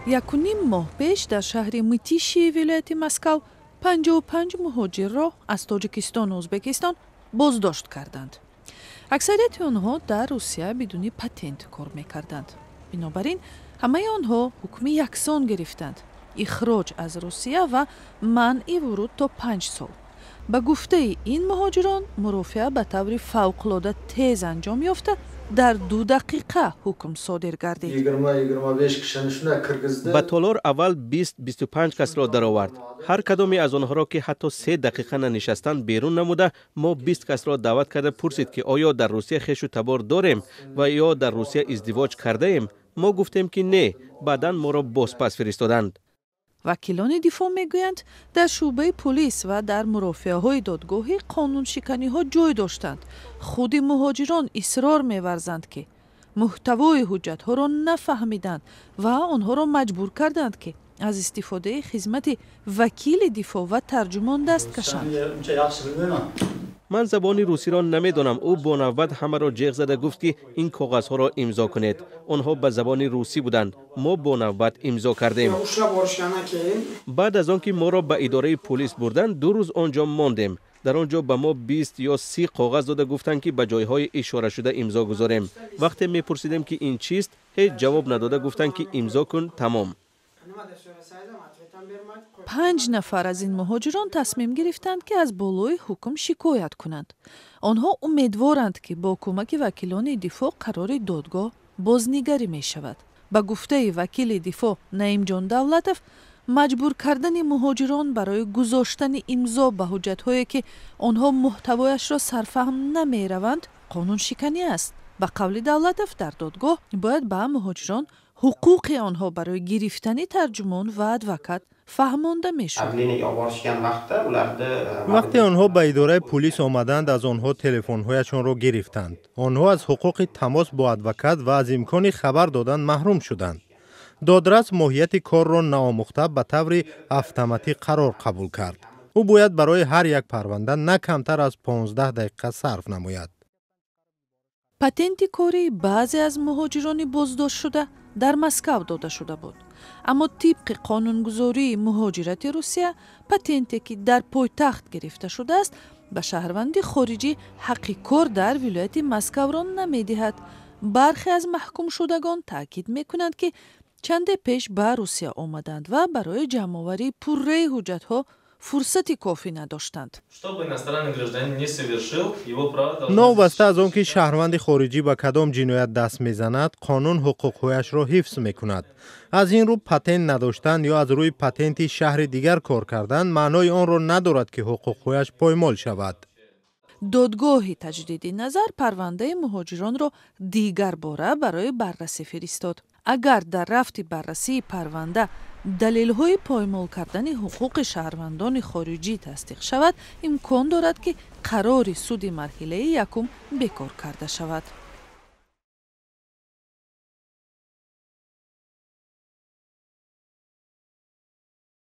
1.5 моҳ пеш дар шаҳри Мытищии вилояти Москав 55 муҳоҷирро аз Тоҷикистону Ӯзбекистон боздошт карданд. Аксарияти онҳо дар Русия бидуни патент кор мекарданд. Бинобар ин ҳамаи онҳо ҳукми яксон гирифтанд: ихроҷ аз Русия ва манъи вуруд то 5 сол. Ба гуфтаи ин муҳоҷирон, мурофиа ба таври фавқулода тез анҷом ёфта, дар 2 дақиқа ҳукм содир гардид. Ба толор аввал 20-25 касро даровард. Ҳар кадоме аз онҳоро, ки ҳатто 3 дақиқа нанишастанд, берун намуда, мо 20 касро даъват карда пурсид, ки оё дар Русия хешу табор дорем ва ё дар Русия издивоҷ кардаем. Мо гуфтем, ки не. Баъдан моро бозпас фиристоданд. Вакилони дифоъ мегӯянд, дар шӯъбаи пулис ва дар мурофиаҳои додгоҳӣ қонуншиканиҳо ҷой доштанд. Худи муҳоҷирон исрор меварзанд, ки муҳтавои ҳуҷҷатҳоро нафаҳмиданд ва онҳоро маҷбур карданд, ки аз истифодаи хизмати вакили дифоъ ва тарҷумон даст кашанд. Ман забони русиро намедонам. Ӯ бо навбат ҳамаро ҷеғ зада гуфт, ки ин коғазҳоро имзо кунед. Онҳо ба забони русӣ буданд. Мо бо навбат имзо кардем. Баъд аз он ки моро ба идораи пулис бурданд, 2 рӯз он ҷо мондем. Дар он ҷо ба мо 20 ё 30 коғаз дода гуфтанд, ки ба ҷойҳои ишорашуда имзо гузорем. Вақте мепурсидем, ки ин чист, ҳеҷ ҷавоб надода гуфтанд, ки имзо кун, тамом. Панҷ нафар аз ин муҳоҷирон тасмим гирифтанд, ки аз болои ҳукм шикоят кунанд. Онҳо умедворанд, ки бо кӯмаки вакилони дифоъ қарори додгоҳ бознигарӣ мешавад. Ба гуфтаи вакили дифоъ Наимҷон Давлатов, маҷбур кардани муҳоҷирон барои гузоштани имзо ба ҳуҷҷатҳое, ки онҳо муҳтавояшро сарфаҳм намераванд, қонуншиканӣ аст. Ба қавли Давлатов, дар додгоҳ бояд ба муҳоҷирон ҳуқуқи онҳо барои гирифтани тарҷумон ва адвокат фаҳмонда мешуд. Вақте онҳо ба идораи пулис омаданд, аз онҳо телефонҳояшонро гирифтанд. Онҳо аз ҳуқуқи тамос бо адвокат ва аз имкони хабар додан маҳрум шуданд. Додрас моҳияти корро наомӯхта, ба таври автоматӣ қарор қабул кард. Ӯ бояд барои ҳар як парванда на камтар аз 15 дақиқа сарф намояд. Патенти кории баъзе аз муҳоҷирони боздоштшуда дар Москав дода шуда буд, аммо тибқи қонунгузории муҳоҷирати Русия, патенте, ки дар пойтахт гирифта шудааст, ба шаҳрванди хориҷӣ ҳаққи кор дар вилояти Москавро намедиҳад. Бархе аз маҳкумшудагон таъкид мекунанд, ки чанде пеш ба Русия омаданд ва барои ҷамъоварии пурраи ҳуҷҷатҳо фурсати кофӣ надоштанд. Новобаста аз он ки шаҳрванди хориҷӣ ба кадом ҷиноят даст мезанад, қонун ҳуқуқҳояшро ҳифз мекунад. Аз ин рӯ, патент надоштан ё аз рӯи патенти шаҳри дигар кор кардан маънои онро надорад, ки ҳуқуқҳояш поймол шавад. Додгоҳи таҷдиди назар парвандаи муҳоҷиронро дигарбора барои баррасӣ фиристод. Агар дар рафти баррасии парванда далелҳои поймол кардани ҳуқуқи шаҳрвандони хориҷӣ тасдиқ шавад, имкон дорад, ки қарори суди марҳилаи якум бекор карда шавад.